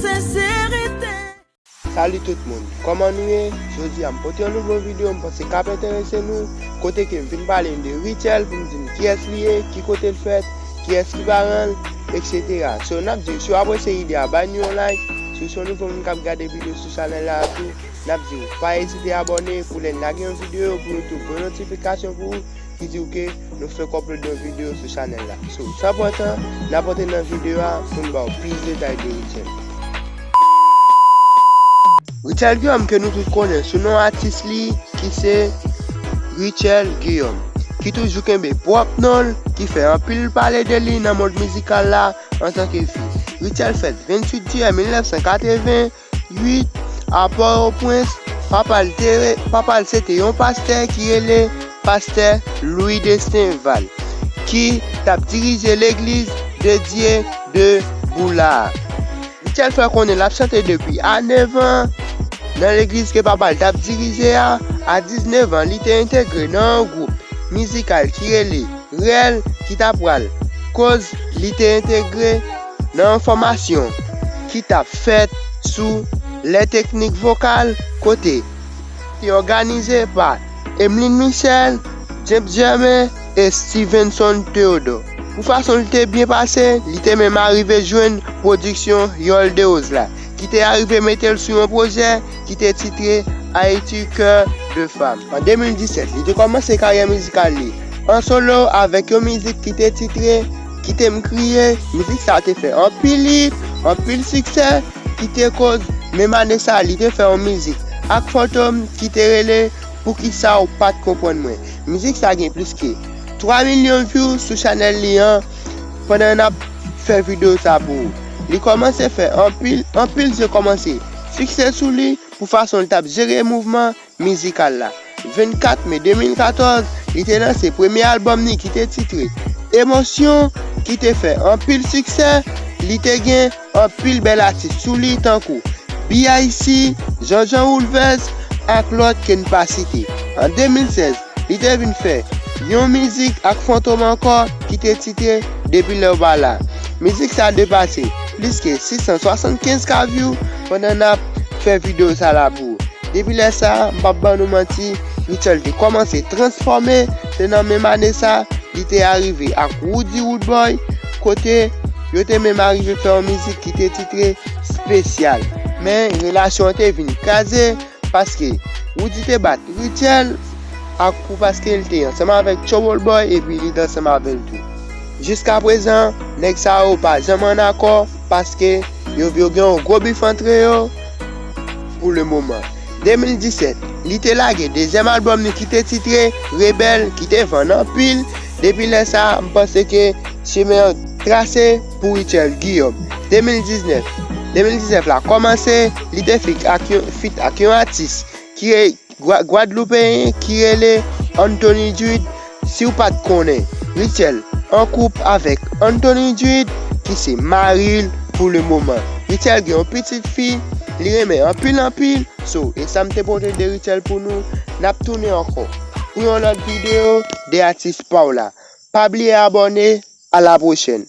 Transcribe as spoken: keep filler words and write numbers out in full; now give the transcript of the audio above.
Senserite. Salut tout moun, kòman nou ye? Jodi a m pote yon nouvo videyo m panse k ap enterese nou, kote ke m vin pale nou de Rutshelle pou m di nou kiyès li ye, ki kote l fèt, kiyès ki paran l, et cetera. So, n ap di w, si w apresye ide a, bay nou yon like. Si w se yon nouvo moun k ap gade videyo sou chanèl la tou, n ap di w, pa ezite abòne pou lè n lage yon videyo pou YouTube voye notifikasyon pou ou ki di w ke nou fèk upload yon videyo sou chanèl la. So, san pran tan, n ap antre nan videyo a pou n ba w plis detay de Rutshelle. Rutshelle Guillaume ke nou tout konnen sou non atis li ki se Rutshelle Guillaume, ki toujou kenbe pwòp non l, ki fè anpil pale de li nan mond mizikal la antanke fi. Rutshelle fèt venntuit jiyè mil nèf san katreven, uit a Pòtoprens, papa l te re- papa l se te yon pastè ki rele pastè Louis Destin Val, ki t ap dirije legliz de Dieu de Boula a. Rutshelle fè konnen l ap chante depi a nèf an nan legliz ke papa l t ap dirije a. A diznèf an, li te entegre nan yon gwoup mizikal ki rele Rèl ki ta pral koz li te entegre nan yon fòmasyon ki t ap fèt sou lè teknik vokal kote te òganize pa Emeline Michel, James Germain e Stevenson Theodore. Pou fason l te byen pase, li te menm arive jwenn pwodiksyon Yol Deroz la, ki te arive mete l sou yon pwojè ki te titre Haïti Cœur de Femme. An de mil disèt, li te kòmanse karyè mizikal li an solo avèk yon mizik ki te titre Kite m kriye. Mizik sa a te fè anpil hit, anpil siksè, ki te koz menm ane sa a li te fè yon mizik ak Fantom ki te rele Poukisa w pa t konprann mwen. Mizik sa gen plis ke twa milyon views sou chanèl li an pandan n ap fè videyo sa pou ou. Li kòmanse fè anpil, anpil zye kòmanse fikse sou li pou fason l t ap jere mouvman mizikal la. Vennkat me de mil katòz, li te lanse premye albòm li ki te titre Emosyon, ki te fè anpil siksè. Li te gen anpil bèl atis sou li tankou B I C, Jean Jean Woolvers ak lòt ke n pa site. An de mil sèz, li te vin fè yon mizik ak Fantom ankò ki te titre Depi lè w pa la. Mizik sa depase plis ke sis san swasannkenz K view pandan n ap fè videyo sa la pou ou. Depi lè sa a, m p ap ban nou manti, Rutshelle te kòmanse transfòme. Se nan menm ane sa, li te arive ak Roody Roodboy, kote yo te menm arive fè yon mizik ki te titre Spesyal. Men, relasyon an te vin kraze, paske Roody te bat Rutshelle ak pou paske l te ansanm avèk Trouble Boy epi li t ansanm avè l tou. Jiskaprezan, nèg sa yo pa janm ann akò paske yo, yo gen yon gwo bif antre yo pou le moman. De mil disèt, li te lage dezyèm albòm li ki te titre Rebèl, ki te vann anpil. Depi lè sa a, m panse ke chimen an trase pou Rutshelle Guillaume. De mil diznèf, de mil diznèf la kòmanse, li te fit ak yon, fit ak yon atis ki re- Gwa- Gwadloupeyen ki rele Anthony Drude. Si w pa t konnen, Rutshelle an koup avèk Anthony Drude, ki se mari l pou le moman. Rutshelle gen yon pitit fi, li renmen anpil anpil. So, e sa m te pote de Rutshelle pou nou. N ap tounen ankò pou yon lòt videyo de atis pa w la. Pa bliye abòne, a la pwochèn.